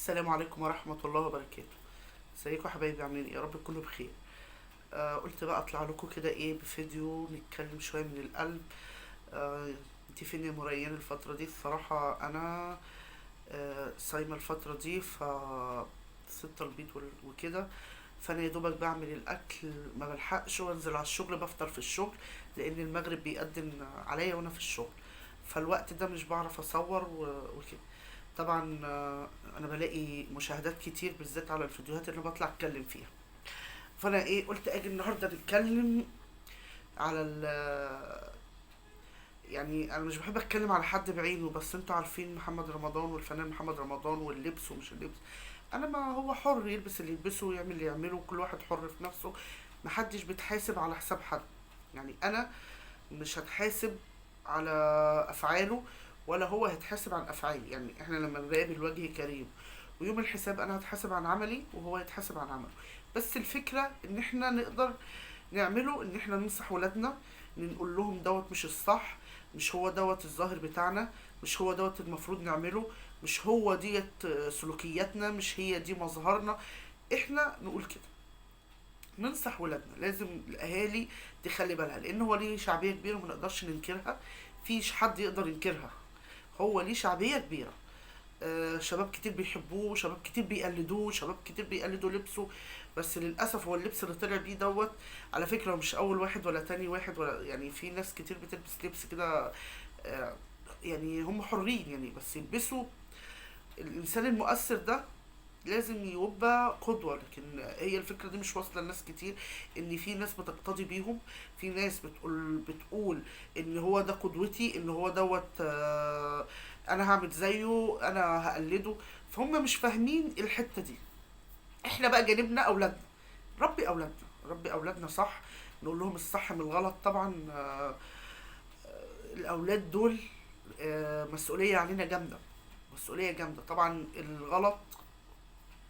السلام عليكم ورحمة الله وبركاته. ازيكم يا حبايبي؟ عاملين ايه؟ يا رب تكونوا بخير. قلت بقى اطلع لكم كده ايه بفيديو نتكلم شوية من القلب. انتي فين يا مريان الفترة دي؟ الصراحة انا صايمة الفترة دي، ف ستة البيت وكده، فانا يا دوبك بعمل الاكل ما بلحقش وانزل على الشغل، بفطر في الشغل لان المغرب بيقدم عليا وانا في الشغل، فالوقت ده مش بعرف اصور وكده. طبعا انا بلاقي مشاهدات كتير بالذات على الفيديوهات اللي بطلع اتكلم فيها، فانا ايه قلت اجي النهارده نتكلم على ال يعني انا مش بحب اتكلم على حد بعينه، بس انتوا عارفين محمد رمضان والفنان محمد رمضان واللبس ومش اللبس. انا ما هو حر يلبس اللي يلبسه ويعمل اللي يعمله، كل واحد حر في نفسه، محدش بيتحاسب على حساب حد. يعني انا مش هتحاسب على افعاله ولا هو هيتحاسب عن افعالي، يعني احنا لما نقابل وجه كريم ويوم الحساب انا هتحاسب عن عملي وهو يتحاسب عن عمله. بس الفكرة ان احنا نقدر نعمله ان احنا ننصح ولادنا، نقول لهم دوت مش الصح، مش هو دوت الظاهر بتاعنا، مش هو دوت المفروض نعمله، مش هو ديت سلوكياتنا، مش هي دي مظهرنا. احنا نقول كده، ننصح ولادنا. لازم الاهالي تخلي بالها لان هو ليه شعبية كبيرة وما نقدرش ننكرها، فيش حد يقدر ينكرها، هو ليه شعبية كبيرة. شباب كتير بيحبوه، شباب كتير بيقلدوه، شباب كتير بيقلدوا لبسه، بس للاسف هو اللبس اللي طلع بيه دوت على فكرة مش اول واحد ولا تاني واحد، ولا يعني في ناس كتير بتلبس لبس كده، يعني هم حرين يعني، بس يلبسوا. الانسان المؤثر ده لازم يبقى قدوة، لكن هي الفكرة دي مش واصلة لناس كتير، ان في ناس بتقتدي بيهم، في ناس بتقول ان هو ده قدوتي، ان هو دوت، انا هعمل زيه، انا هقلده، فهم مش فاهمين الحتة دي. احنا بقى جانبنا اولادنا، ربي اولادنا، ربي اولادنا صح، نقول لهم الصح من الغلط. طبعا، الاولاد دول، مسؤولية علينا جامدة، مسؤولية جامدة. طبعا الغلط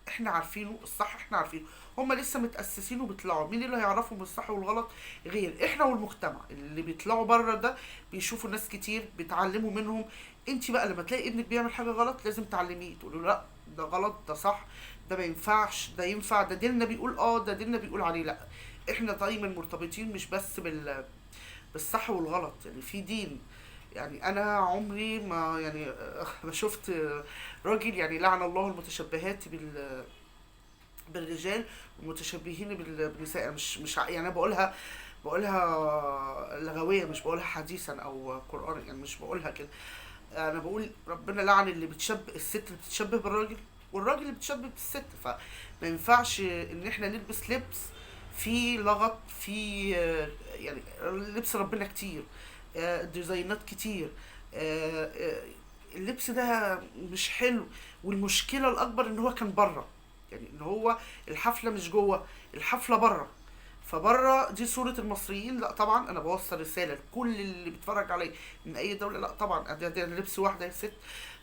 احنا عارفينه، الصح احنا عارفينه، هما لسه متأسسين وبيطلعوا، مين اللي هيعرفهم الصح والغلط غير احنا والمجتمع؟ اللي بيطلعوا بره ده بيشوفوا ناس كتير بيتعلموا منهم. انت بقى لما تلاقي ابنك بيعمل حاجة غلط لازم تعلميه، تقولي له لا ده غلط، ده صح، ده ما ينفعش، ده ينفع، ده ديننا بيقول ده ديننا بيقول عليه لا. احنا دايما مرتبطين مش بس بالصح والغلط، يعني في دين. يعني انا عمري ما يعني ما شفت راجل يعني لعن الله المتشبهات بالرجال والمتشبهين بالنساء. مش، مش ع-، يعني انا بقولها لغوية، مش بقولها حديثا او قرآن، يعني مش بقولها كده. انا بقول ربنا لعن اللي بتشبه الست اللي بتتشبه بالراجل والراجل اللي بتشبه بالست. فما ينفعش ان احنا نلبس لبس فيه لغط، فيه يعني لبس ربنا كتير، ديزاينات كتير، اللبس ده مش حلو. والمشكلة الأكبر إن هو كان بره، يعني إن هو الحفلة مش جوه، الحفلة بره، فبره دي صورة المصريين. لا طبعا أنا بوصل رسالة لكل اللي بيتفرج عليا من أي دولة، لا طبعا ده لبس واحدة يا ست،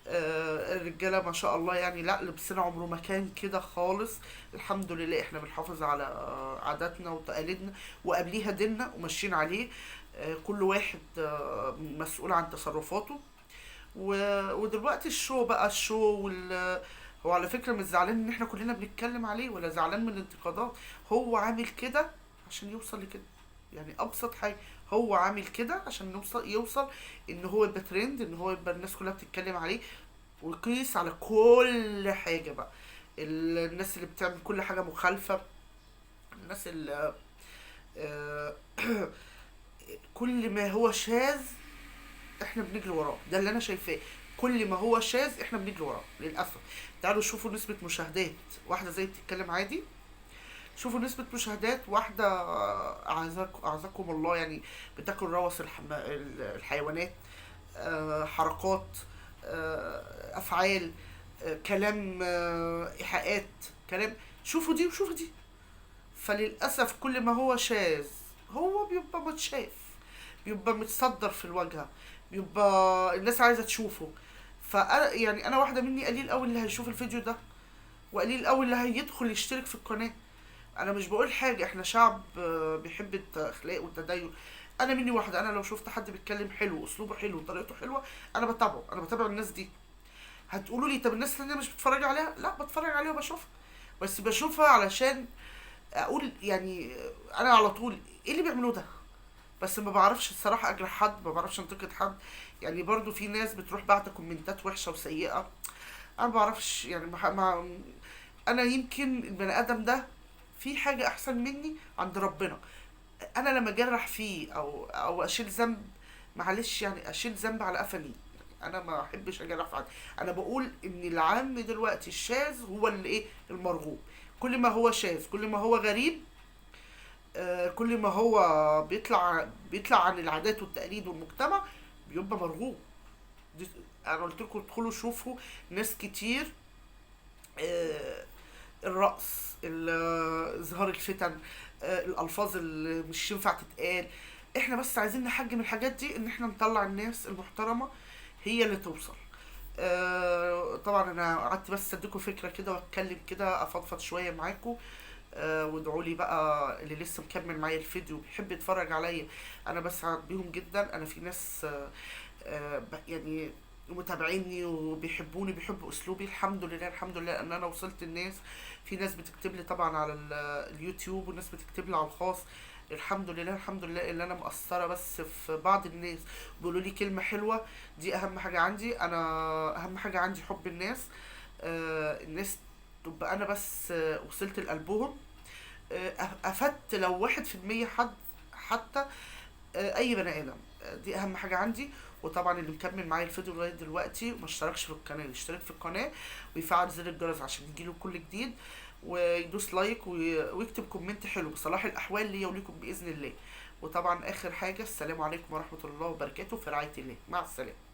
الرجالة ما شاء الله يعني لا لبسنا عمره ما كان كده خالص، الحمد لله احنا بنحافظ على عاداتنا وتقاليدنا وقبليها ديننا وماشيين عليه. كل واحد مسؤول عن تصرفاته. ودلوقتي الشو بقى، الشو وال، هو على فكرة مش زعلان ان احنا كلنا بنتكلم عليه ولا زعلان من الانتقادات، هو عامل كده عشان يوصل لكده. يعني ابسط حاجة هو عامل كده عشان يوصل ان هو يبقى ترند، ان هو يبقى الناس كلها بتتكلم عليه، ويقيس على كل حاجة بقى. الناس اللي بتعمل كل حاجة مخالفة، الناس اللي، كل ما هو شاذ احنا بنجري وراه، ده اللي انا شايفاه، كل ما هو شاذ احنا بنجري وراه للاسف. تعالوا شوفوا نسبة مشاهدات واحدة زي بتتكلم عادي، شوفوا نسبة مشاهدات واحدة اعزكم الله يعني بتاكل روث الحيوانات، حركات، افعال، كلام، ايحاءات، كلام. شوفوا دي وشوفوا دي. فللاسف كل ما هو شاذ هو بيبقى متشاف، بيبقى متصدر في الواجهة، بيبقى الناس عايزة تشوفه. فأنا يعني أنا واحدة مني قليل أوي اللي هيشوف الفيديو ده، وقليل أوي اللي هيدخل يشترك في القناة. أنا مش بقول حاجة، إحنا شعب، بيحب الأخلاق والتدين. أنا مني واحدة، أنا لو شفت حد بيتكلم حلو، أسلوبه حلو، وطريقته حلوة، أنا بتابعه، أنا بتابع الناس دي. هتقولوا لي طب الناس اللي مش بتتفرج عليها؟ لا، بتفرج عليها وبشوفها، بس بشوفها علشان اقول يعني انا على طول ايه اللي بيعملوه ده، بس ما بعرفش الصراحة اجرح حد، ما بعرفش انتقد حد. يعني برضو في ناس بتروح بعت كومنتات وحشة وسيئة، انا ما بعرفش يعني ما انا يمكن البني ادم ده في حاجة احسن مني عند ربنا، انا لما اجرح فيه او اشيل ذنب، معلش يعني اشيل ذنب على قفا مين؟ انا ما احبش اجرح في حد. انا بقول ان العام دلوقتي الشاذ هو اللي ايه المرغوب، كل ما هو شاذ، كل ما هو غريب، كل ما هو بيطلع عن العادات والتقاليد والمجتمع بيبقى مرغوب. انا قلت لكم ادخلوا شوفوا ناس كتير، الرقص، اظهار الفتن، الالفاظ اللي مش ينفع تتقال. احنا بس عايزين نحجم الحاجات دي، ان احنا نطلع الناس المحترمة هي اللي توصل. طبعا انا قعدت بس اديكم فكرة كده واتكلم كده، افضفض شوية معاكم. وادعوا لي بقى اللي لسه مكمل معايا الفيديو بيحب يتفرج عليا، انا بسعد بيهم جدا. انا في ناس، يعني متابعيني وبيحبوني، بيحبوا اسلوبي، الحمد لله الحمد لله ان انا وصلت الناس. في ناس بتكتب لي طبعا على اليوتيوب، وناس بتكتب لي على الخاص، الحمد لله الحمد لله ان انا مقصرة بس في بعض الناس بيقولوا لي كلمة حلوة، دي اهم حاجة عندي. انا اهم حاجة عندي حب الناس، الناس تبقى انا بس، وصلت لقلبهم، افدت لو 1% حد حتى، اي بني ادم، دي اهم حاجة عندي. وطبعا اللي مكمل معايا الفيديو لغاية دلوقتي وما اشتركش في القناة يشترك في القناة ويفعل زر الجرس عشان يجيله كل جديد، ويدوس like ويكتب comment حلو بصلاح الاحوال ليا وليكم باذن الله. وطبعا اخر حاجة، السلام عليكم ورحمة الله وبركاته، في رعاية الله، مع السلامة.